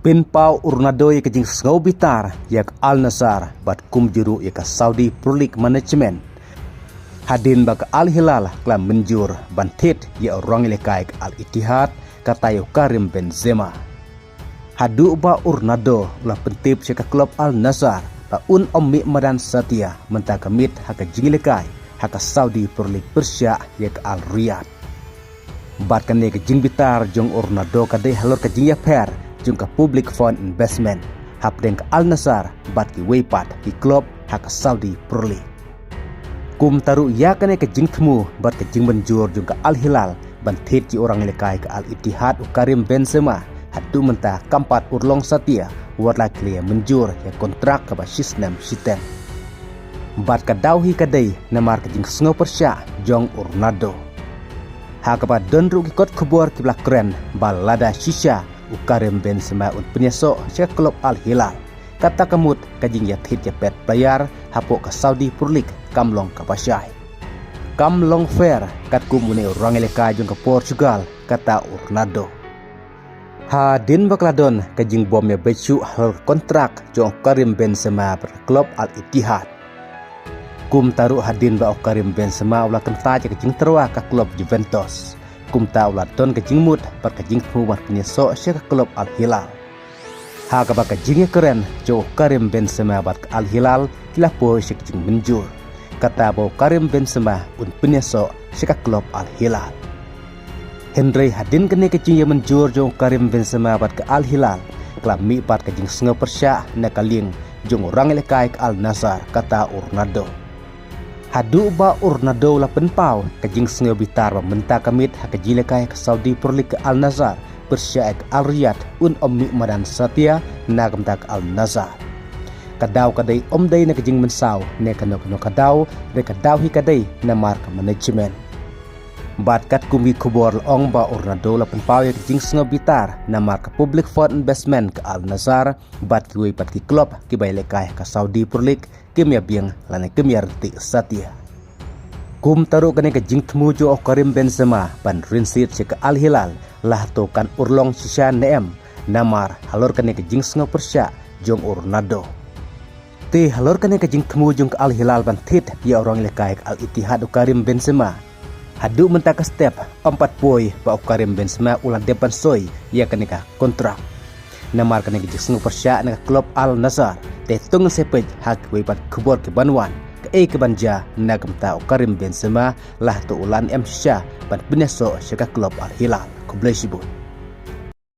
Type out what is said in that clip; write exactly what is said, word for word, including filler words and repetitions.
Pynpaw u Ronaldo ïa ka jingsngew bitar ïa ka Al Nassr bad kumjuh ruh ïa ka Saudi Pro League management, hadien ba ka Al Hilal ka la mynjur ban thied ïa u rangïalehkai ka Al Ittihad, kata ïa u Karim Benzema. Haduh ba u Ronaldo u la pyntip sha ka klub Al Nassr ba un ym mih madan satia mynta ka miet ha ka jingïalehkai ha ka Saudi Pro League pyrshah ïa ka Al Riyadh. Bad kane ka jingbitar jong u Ronaldo ka dei halor ka jingïapher jong ka public fund investment hapdeng ka Al Nassr bad kiwei pat ki klub ha ka Saudi Pro League. Kumta ruh ïa kane ka jingthmu bad ka jingmynjur jong ka Al Hilal ban thied ïa u rangïalehkai ka Al Ittihad u Karim Benzema, haduh mynta kam pat urlong satia, wat la ki la mynjur ïa kontrak kaba shisnem shiteng. Bad ka daw hi ka dei namar ka jingsngew pyrshah jong u Ronaldo. Ha kaba don ruh ki kot khubor kiba la kren ba lada shisha u Karim Benzema un pynïasoh sha ka klub Al Hilal, kata ka mut ka jingïathied ïapet player hapoh ka Saudi Pro League kam long kaba shai. Kam long fair katkum une u rangïalehkai jong ka Portugal, kata u Ronaldo. Hadien ba ka la don ka jingbym ïabeit shuh halor ka kontrak jong u Karim Benzema bad ka klub Al Ittihad. Kumta ruh hadien ba u Karim Benzema u la kyntait ïa ka jingtyrwa ka klub Juventus, kumta u la don ka jingmut bad ka jingthmu ban pynïasoh sha ka klub Al Hilal. Ha kaba ka jingïakren jong u Karim Benzema bad ka Al Hilal ki la poi sha ka jingmynjur, kata ba u Karim Benzema un pynïasoh sha ka klub Al Hilal. Hynrei hadien kane ka jingïamynjur jong u Karim Benzema bad ka Al Hilal, ka la mih pat ka jingsngew pyrshah na ka liang jong u rangïalehkai ka Al Nassr, kata u Ronaldo. Haduh ba u Ronaldo u la pynpaw ka jingsngew bitar ba mynta ka miet ha ka jingïalehkai ka Saudi Pro League ka Al Nassr pyrshah ïa ka Al Riyadh un ym mih madan satia na ka bynta ka Al Nassr. Ka daw ka dei ym dei na ka jingmynsaw ne kano kano ka daw, hynrei ka daw hi ka dei namar ka management. Bad katkum ki khubor la ong ba u Ronaldo u la pynpaw ïa ka jingsngew bitar namar ka public fund investment ka Al Nassr bad kiwei pat ki klub kiba ïalehkai ha ka Saudi Pro League kim ïabiang lane kim ïaryntih satia. Kumta ruh kane ka jingthmu jong u Karim Benzema ban rynsied sha ka Al Hilal la hato kan urlong shisha ne em, namar halor kane ka jingsngew pyrshah jong u Ronaldo. Te halor kane ka jingthmu jong ka Al Hilal ban thied ïa u rangïalehkai ka Al Ittihad u Karim Benzema, haduh mynta ka step ym pat poi ba u Karim Benzema u la dep ban soi ïa kane ka kontrak. Namar kane ka jingsngew pyrshah na ka klub Al Nassr, te to ngin sa peit ha kiwei pat ki khubor kiban wan, kaei kaban jia na ka bynta u Karim Benzema, la hato u lah ne em shisha ban pynïasoh sha ka klub Al Hilal. Khublei shibun.